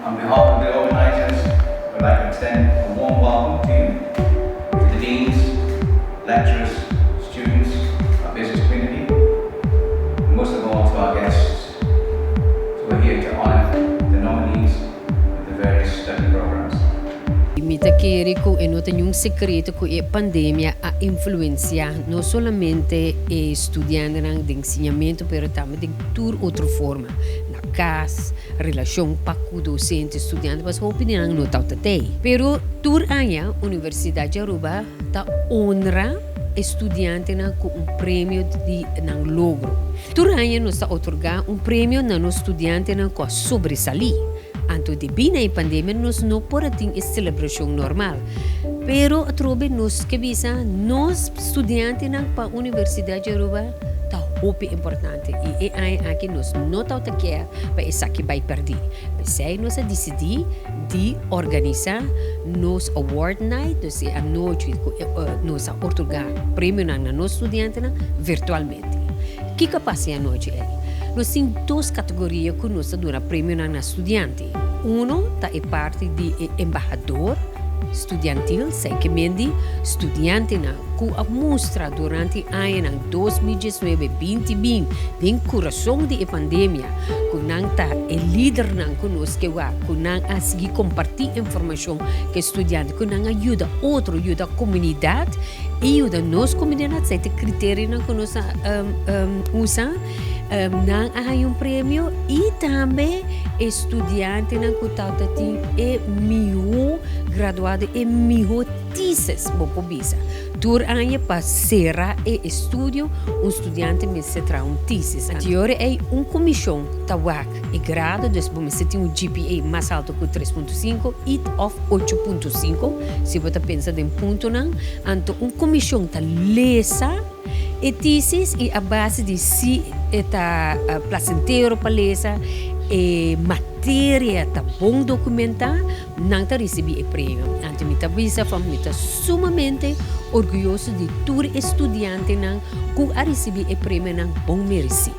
On behalf of the organizers, I'd like to extend a warm welcome to you, to the deans, lecturers, students, our business community, and most of all to our guests who are here to honor the nominees of the various study programs. Mi ta kere ku e no ta ningun sekreto ku e pandemia a influensiá no solamente e studiantenan den enseñamentu, pero tambe den tur otro forma. Na kas, relashon pa ku dosente, studiante, pasobra hopi di nan no tabata tei. Pero tur aña Universidat di Aruba ta honra e studiantenan ku un premio di nan logro. Tur aña nos ta otorgá un premio na nos studiantenan ku a sobresalí. Anto debí na e pandemia nos no por a tin e selebrashon normal. Pero atrobe nos ke bisa nos studiantenan pa Universidat di Aruba ta hopi importante i e aña aki nos no tabata kier pa esaki bai pèrdí. P'esei nos a disidí di organisá nos award night, dus e anochi ku nos a otorgá premionan na nos studiantenan virtualmente. Kiko a pasa e anochi ei? Nos tin dos kategoria ku nos ta duna premionan na studiante. Uno ta e parti di e embahador studiantil, seikemendi studiantenan ku a mustra durante añanan 2019, 2020 den kurason di e pandemia ku nan ta e lidernan ku nos ke wak, ku nan a sigui kompartí informashon ku e studiante, ku nan a yuda otro, yuda komunidat i yuda nos komunidat, esei ta e kriterionan ku nos a usa. Nan a haña un premio i tambe e studiantenan ku tabata tin e mihó graduado, e mihó thesis, bo por bisa. Tur aña pa sera e estudio un studiante mester traha un thesis. Anterior ei un komishon ta wak e grado, dus bo mester tin un GPA mas alto ku 3.5 i òf 8.5 si bo ta pensa den puntonan. Anto un komishon ta lesa e thesis i a base di si e ta plasentero pa lesa, e materia ta bon dokumentá, Nan ta risibí e premio. Anto mi ta bisa van mi ta sumamente orguyoso di tur e studiantenan ku a risibí e premionan bon meresí.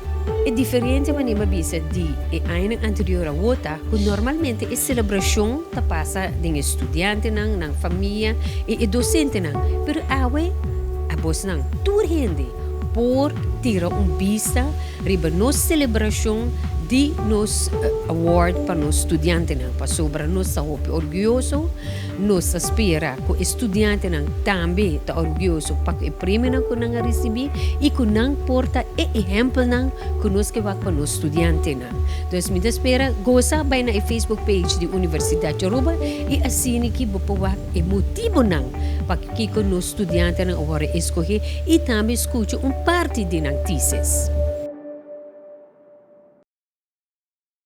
E diferensia manera mi a bisa di e añanan anterior awor ta ku normalmente e selebrashon ta pasa den e studiantenan, nan famia i e dosentenan, pero awe abosnan tur hende por tira un bista riba nos selebrashon di nos award pa nos studiantenan, pasobra nos ta hopi orguyoso, nos ta spera ku e studiantenan tambe ta orguyoso pa ku e premionan ku nan a risibí i ku nan por ta e ehèmpelnan ku nos ke wak pa nos studiantenan. Dus mi ta spera gosa bai na e Facebook page di Universidat di Aruba i asina ki bo por wak e motibonan pakiko nos studiantenan a wòrdu eskohé i tambe skucha un parti di nan thesis.